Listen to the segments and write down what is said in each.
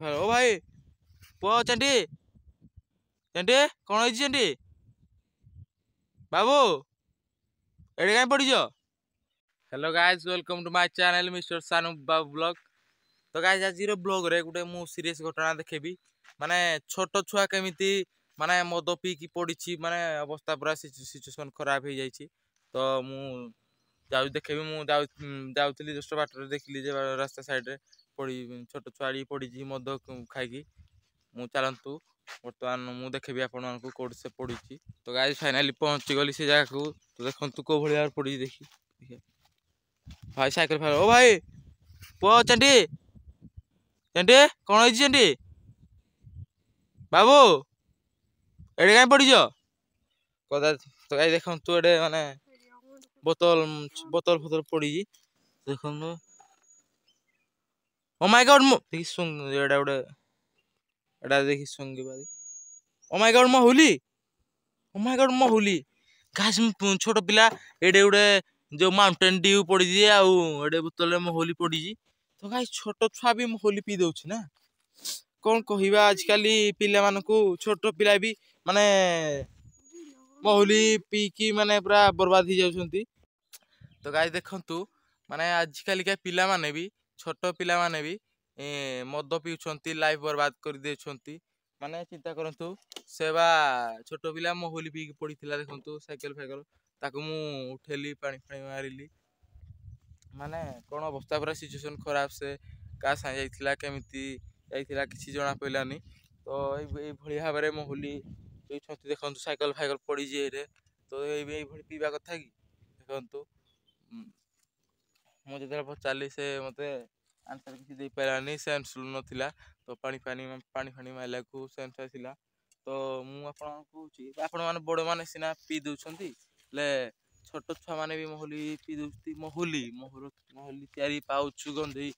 ଓ ଭାଇ, ପୁଅ ଚେଣ୍ଟି, ଚେଣ୍ଟି, କ'ଣ ହେଇଛି? ଚେଣ୍ଟି ବାବୁ, ଏଠି କାଇଁ ପଡ଼ିଛ? Hello guys, welcome to my channel mister Sanu Babu blog. ତ ଗାଇଜ୍, ଆଜିର ବ୍ଲଗ୍ରେ ଗୋଟେ ମୁଁ ସିରିୟସ୍ ଘଟଣା ଦେଖେଇବି, ମାନେ ଛୋଟ ଛୁଆ କେମିତି ମାନେ ମଦ ପିଇକି ପଡ଼ିଛି, ମାନେ ଅବସ୍ଥା ପୁରା ସିଚୁଏସନ୍ ଖରାପ ହେଇଯାଇଛି। ତ ମୁଁ ଯାଉଛି ଦେଖେଇବି। ମୁଁ ଯାଉଥିଲି ଜଷ୍ଟ ବାଟରେ, ଦେଖିଲି ଯେ ରାସ୍ତା ସାଇଡ଼ରେ ପଡ଼ି ଛୋଟ ଛୁଆଟି ପଡ଼ିଛି ମଦ ଖାଇକି। ମୁଁ ଚାଲନ୍ତୁ, ବର୍ତ୍ତମାନ ମୁଁ ଦେଖେଇବି ଆପଣମାନଙ୍କୁ କୋଉଠି ସେ ପଡ଼ିଛି। ତ ଗାଇଜ୍, ଫାଇନାଲି ପହଞ୍ଚିଗଲି ସେ ଜାଗାକୁ। ତ ଦେଖନ୍ତୁ କୋଉ ଭଳି ଭାବରେ ପଡ଼ିଛି। ଦେଖି ଭାଇ, ସାଇକେଲ ଫାଇକେଲ। ଓ ଭାଇ, ପୁଅ ଚେଣ୍ଟି, ଚେଣ୍ଟି, କ'ଣ ହେଇଛି? ଚେଣ୍ଟି ବାବୁ, ଏଠି କାଇଁ ପଡ଼ିଛ? ତ ଗାଇଜ୍ ଦେଖନ୍ତୁ, ଏଠି ମାନେ ବୋତଲ ବୋତଲ ଫୋତଲ ପଡ଼ିଛି ଦେଖନ୍ତୁ। ଓ ମାଇ ଗଡ୍, ମୁଁ ଦେଖି ଏଇଟା ଗୋଟେ, ଏଇଟା ଦେଖି ଶୁଙ୍ଘିବା। ଓ ମାଇ ଗଡ୍, ମହୁଲି! ଓ ମାଇ ଗଡ୍, ମହୁଲି! ଗାଇସ୍, ଛୋଟ ପିଲା ଏଇଠି ଗୋଟେ ଯୋଉ ମାଉଣ୍ଟେନ୍ ଡ୍ୟୁ ପଡ଼ିଛି ଆଉ ଏଠି ବୋତଲରେ ମହୁଲି ପଡ଼ିଛି। ତ ଗାଇସ୍, ଛୋଟ ଛୁଆ ବି ମହୁଲି ପିଇ ଦଉଛି ନା, କ'ଣ କହିବା ଆଜିକାଲି ପିଲାମାନଙ୍କୁ। ଛୋଟ ପିଲା ବି ମାନେ ମହୁଲି ପିଇକି ମାନେ ପୁରା ବର୍ବାଦ ହେଇଯାଉଛନ୍ତି। ତ ଗାଇସ୍ ଦେଖନ୍ତୁ, ମାନେ ଆଜିକାଲିକା ପିଲାମାନେ ବି, ଛୋଟ ପିଲାମାନେ ବି ମଦ ପିଉଛନ୍ତି, ଲାଇଫ୍ ବର୍ବାଦ କରିଦେଉଛନ୍ତି। ମାନେ ଚିନ୍ତା କରନ୍ତୁ, ସେ ବା ଛୋଟ ପିଲା ମହୁଲି ପିଇକି ପଡ଼ିଥିଲା। ଦେଖନ୍ତୁ ସାଇକେଲ ଫାଇକେଲ, ତାକୁ ମୁଁ ଉଠେଇଲି, ପାଣି ଫାଣି ମାରିଲି। ମାନେ କ'ଣ ଅବସ୍ଥା, ପୁରା ସିଚୁଏସନ୍ ଖରାପ। ସେ କାହା ସାଙ୍ଗେ ଯାଇଥିଲା, କେମିତି ଯାଇଥିଲା, କିଛି ଜଣା ପଡ଼ିଲାନି। ତ ଏଇଭଳି ଭାବରେ ମହୁଲି ପିଉଛନ୍ତି। ଦେଖନ୍ତୁ ସାଇକେଲ ଫାଇକେଲ ପଡ଼ିଛି ଏଇରେ। ତ ଏଇଭଳି ପିଇବା କଥା କି? ଦେଖନ୍ତୁ, ମୁଁ ଯେତେବେଳେ ପଚାରିଲି ସେ ମୋତେ ଆନ୍ସର୍ କିଛି ଦେଇପାରିଲାନି, ସେନ୍ସ ନଥିଲା। ତ ପାଣି ଫାଣି ପାଣି ଫାଣି ମାରିଲାକୁ ସେନ୍ସ ଆସିଲା। ତ ମୁଁ ଆପଣଙ୍କୁ କହୁଛି, ଆପଣମାନେ ବଡ଼ମାନେ ସିନା ପିଇ ଦେଉଛନ୍ତି, ହେଲେ ଛୋଟ ଛୁଆମାନେ ବି ମହୁଲି ପିଇ ଦେଉଛନ୍ତି। ମହୁଲି ମହୁଲି ତିଆରି ପାଉଚ୍ ଗନ୍ଧେଇ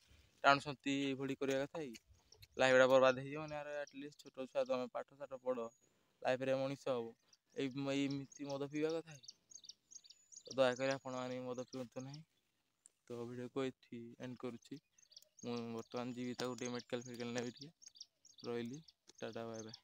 ଟାଣୁଛନ୍ତି। ଏଇଭଳି କରିବା କଥା କି? ଲାଇଫ୍ଟା ବର୍ବାଦ ହେଇଯିବନି? ଆରେ ଆଟଲିଷ୍ଟ ଛୋଟ ଛୁଆ ତମେ, ପାଠ ସାଠ ପଢ଼, ଲାଇଫ୍ରେ ମଣିଷ ହବ। ଏଇ ଏମିତି ମଦ ପିଇବା କଥା କି? ତ ଦୟାକରି ଆପଣମାନେ ମଦ ପିଅନ୍ତୁ ନାହିଁ। ତ ଭିଡ଼ିଓକୁ ଏଠି ଏଣ୍ଡ କରୁଛି। ମୁଁ ବର୍ତ୍ତମାନ ଯିବି, ତାକୁ ଟିକେ ମେଡ଼ିକାଲ ଫେଡ଼ିକାଲ ନେବି ଟିକେ। ରହିଲି, ଟାଟା, ବାଏ ବାଏ।